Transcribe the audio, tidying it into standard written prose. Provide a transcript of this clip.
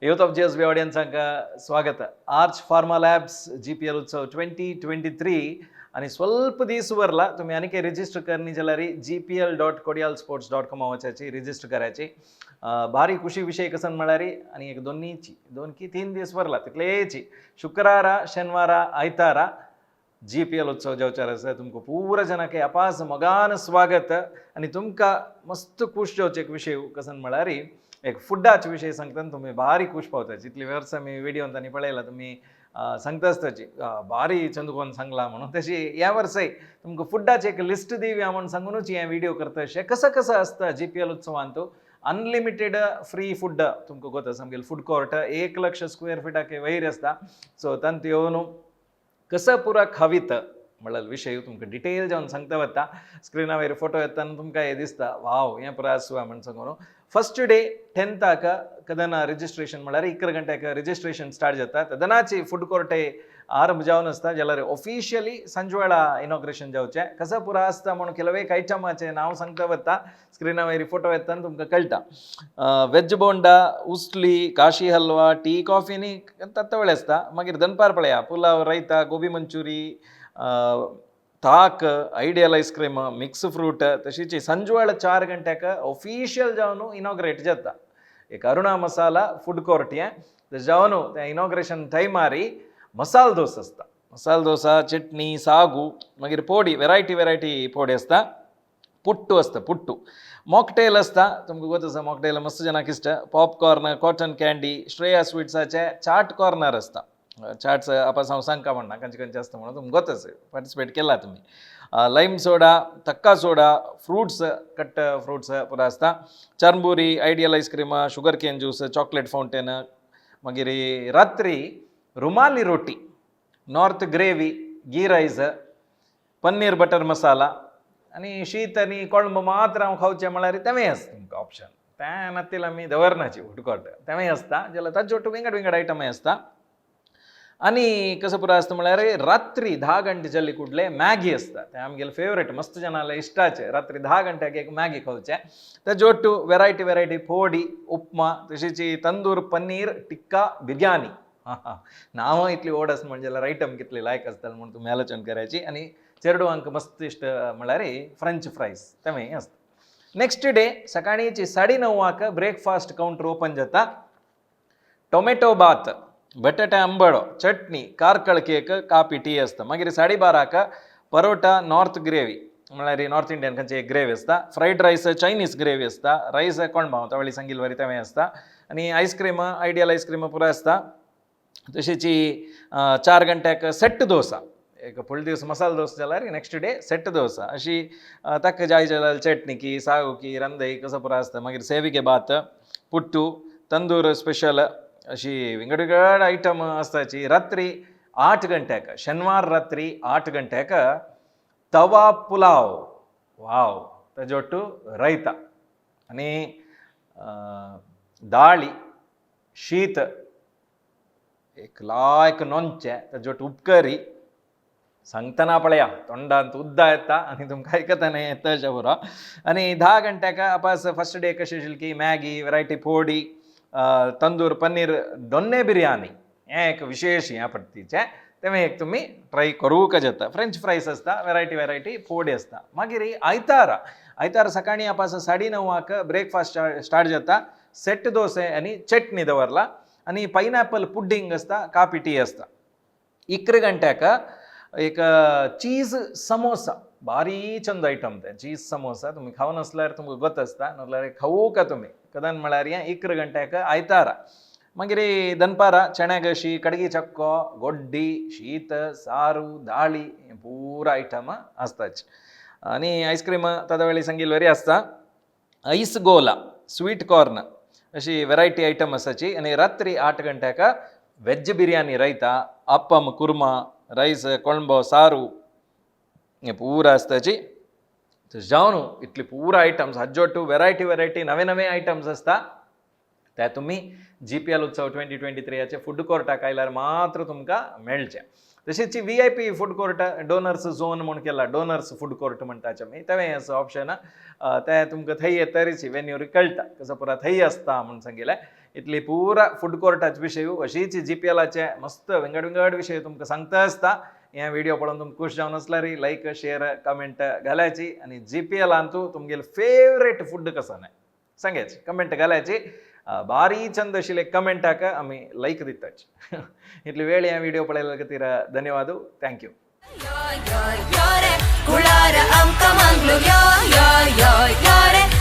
Youth of GSB ऑडियन्सांक स्वागत. Arch pharma labs GPL उत्सव 2023 आणि ಸ್ವಲ್ಪ दीस उरला. तुम्ही आणखी रजिस्टर करणी जाल्यार gpl.kodialsports.com वचाची रजिस्टर करायची. भारी खुशी विषय कसन म्हळ्यार आणि एक दोन्हीची दोन की तीन दीस वरला, तितलेची शुक्रारा, शनिवार, आयतारा जीपीएल उत्सव जावचार आसा. तुमकां पुरा जनाक अपास मोगान स्वागत. आनी तुमकां मस्त खुश जावचे एक विशय कसन म्हळ्यार एक फुडाचे विशय सांगता, तुमी भारी खुश पावता. जितली वर्सां मी व्हिडिओ तांणी पळयला, तुमी सांगता आसताची भारी चंदकोन सांगला म्हणून. तशी ह्या वर्सय तुमकां फुडाचे एक लिस्ट दिवया म्हणून सांगूनच हें व्हिडिओ करता. अशें कसं कसं आसता जीपीएल उत्सवांत. अनलिमिटेड फ्री फूड तुमकां गोत आसा. आमगेलें फूड कोर्ट 1 लक्ष स्क्वेअर फिटाके वयर आसता. सो तांत येवन कसं पुरा खावीत म्हणल्यार विशय तुमकां डिटेल जावन सांगता वता. स्क्रिना वयर फोटो येताना तुमकां हें दिसता, वाव, हें पुरा आसुया म्हण सांगून. फर्स्ट डे 10थाक कदना रजिस्ट्रेशन म्हळ्यार 11 गंट्याक रजिस्ट्रेशन स्टार्ट जाता. तेदनाची फूड कोर्टे आरंभ जावन आसता, जाल्यार ऑफिशियली सांजवेळा इनॉग्रेशन जावचें. कसं पुरा आसता म्हणून ಕೆಲವೇ ಐಟमाचें नांव सांगता वता. स्क्रिना वयर फोटो येताना तुमकां कळटा. वेज बोंडा, उस्ली, काशी हलवा, टी, कॉफी न्ही तत्तवेळ आसता. मागीर दनपार पळया, पुलाव, रायता, गोबी मंचुरी, ताक, आयडियल आयस्क्रीम, मिक्स फ्रूट. तशीच संजवेळ 4 गंट्याक ऑफिशियल जावन इनॉग्रेट जाता एक अरुणा मसाला फूड कोर्ट. हें जावन तें इनॉग्रेशन टायमारी मसाल दोसा आसता. मसाल दोसा, चटणी, सागू, मागीर पोडी, वेरायटी वेरायटी पोडी आसता. पुट्टू आसता, पुट्टू, मॉकटेल आसता. तुमकां गोत आसा, मॉकटेल मस्त जनाक इश्ट. पॉपकॉर्न, कॉटन कॅन्डी, श्रेया स्वीट्साचे चाट कॉर्नर आसता. चाट्स आपास हांव सांगका म्हणना खंयचे खंयचे आसता म्हणून, तुमकां गोत आसा, पार्टिसिपेट केला तुमी. लायम सोडा, तक्का सोडा, फ्रुट्स, कट फ्रुट्स पुरा आसता. चरमुरी, ideal ice cream, sugar cane juice, chocolate fountain. मागीर रात्री रुमाली रोटी, नॉर्थ ग्रेवी, घी रायस, पनीर बटर मसाला आनी शीत आनी कोळंब मात्र हांव खावचें म्हळ्यार तेंवूय आसता तुमकां ऑप्शन. तें नातील आमी दवरनाची फूड कोर्ट, तेंवूय आसता. जाल्यार ताचे ಒಟ್ಟು विंगड विंगड आयटमय आसता. आनी कसं पुरा आसता म्हळ्यार रात्री 10 घंटे जाल्ली कुडले मॅगी आसता. तें आमगेलें फेवरेट, मस्त जनाले इश्टाचें रात्री 10 घंट्याक एक मॅगी खावचें. तेजे ಒಟ್ಟು वेरायटी वेरायटी पोडी, उपमा, तशीच तंदूर पनीर टिक्का, बिर्याणी. नांवां इतली ओड आसा म्हणजे जाल्यार आयटम कितली लायक आसतले म्हूण तुमी आलोचन करायची. आनी चेडवांक मस्त इश्ट म्हळ्यार फ्रेंच फ्रायज, तेंवूय आसता. नेक्स्ट डे सकाळीं 9:30वांक ब्रेकफास्ट कावंटर ओपन जाता. टोमॅटो भात, बटाटे आंबडो, चटणी, कार्कळ केक, कापी, टी आसता. मागीर 12:30क परोटा, नॉर्थ ग्रेवी म्हळ्यार नॉर्थ इंडियन खंयची एक ग्रेवी आसता. फ्रायड रायस, चायनीज ग्रेवी आसता. रायस कोण भाव तवळी सांगील वरी तेंवूय आसता. आनी ice cream, ideal ice cream पुरो आसता. तशीच 4 गंट्याक सेट दोसा. एक फुल दीस मसाला दोसा जाल्यार नेक्स्ट डे सेट दोसा. अशी ताका जाय जाल्यार चटणी की, सागू की, रंदई, कसं पुरो आसता. मागीर सेविगे भात, पुट्टू, तंदूर स्पेशल, अशी विंगड विंगड आयटम आसताची. रात्री 8 गंट्याक, शनिवार रात्री 8 गंट्याक तवा पुलाव, वाव, ताजे ಒಟ್ಟು ರೈತ आनी दाळी, शीत, एक लायक नोंचें, ताजे ಒಟ್ಟು उपकरी. सांगतना पळया तोंडांत उद्दा येता आनी तुमकां आयकतना येता अशें पुरो. आनी 10 गंट्याक अपास फर्स्ट डे कशें आशिल्लें की मॅगी, वेरायटी पोडी, तंदूर पनीर, दोन्ने बिरयानी, हें एक विशेश ह्या पद्दतीचें, तें एक तुमी ट्राय करूंक जाता. फ्रेंच फ्रायज आसता, वेरायटी वेरायटी पोडी आसता. मागीर आयतारा, आयतारा सकाळीं अपास 9:30वांक ब्रेकफास्ट स्टार्ट जाता. सेट दोसे आनी चटणी दवरला आनी पायनॅपल पुड्डिंग आसता, कापी, टी आसता. 11 गंट्याक एक चीज समोसा, भारी चंद आयटम तें. चीज समोसा तुमी खावन आसल्यार तुमकां गोत आसता, नाल्यार खावूका तुमी. कदन म्हळ्यार हें 11 गंट्याक आयतारा. मागीर दनपारा चण्यागशी, कडगी चक्को, गोड्डी, शीत, सारू, दाळी, हें पुरा आयटम आसताच. आनी आयस्क्रीम तादा वेळी सांगिल्ले वरी आसता. आयस गोला, स्वीट कॉर्न, अशी वेरायटी आयटम आसाची. आनी रात्री 8 गंट्याक वेज बिरयानी, रायता, appam, kurma, rice, कोळंबो, सारू, हें पुरा आसताची. जावन इतली पुरा आयटम्स हाज्जे वेरायटी वेरायटी नवे नवे आयटम्स आसता. ते तुमी जीपीएल उत्सव 2023याचे फूड कोर्टाक आयल्यार मात्र तुमकां मेळचें. तशीच VIP food court, donors zone म्हूण केला, डोनर्स फूड कोर्ट म्हणटाचे आमी, तेंवूय आसा ऑप्शन. ते तुमकां थंय येतरीच वेन्यूर कळटा कसो पुरा थंय आसता म्हूण सांगिल्लें. इतली पुरा फूड कोर्टाचे विशय अशीच जीपीएलाचे मस्त विंगड विंगड विशय तुमकां सांगता आसता. हे व्हिडिओ पळोवन तुमकां खुश जावन आसल्यार लायक शेअर कमेंट घालायची आनी जीपीएलांतू तुमगेले फेवरेट फूड कसो न्हय सांगायची, कमेंट घालायची. भारी चंद आशिल्ले कमेंटाक आमी लायक दिताची. इतली वेळ हे व्हिडिओ पळयल्या खातीर धन्यवाद. Thank you. Yo, yo, yo, re, Kulara आमकां मंगलूर, यो, यो, यो, यो रे.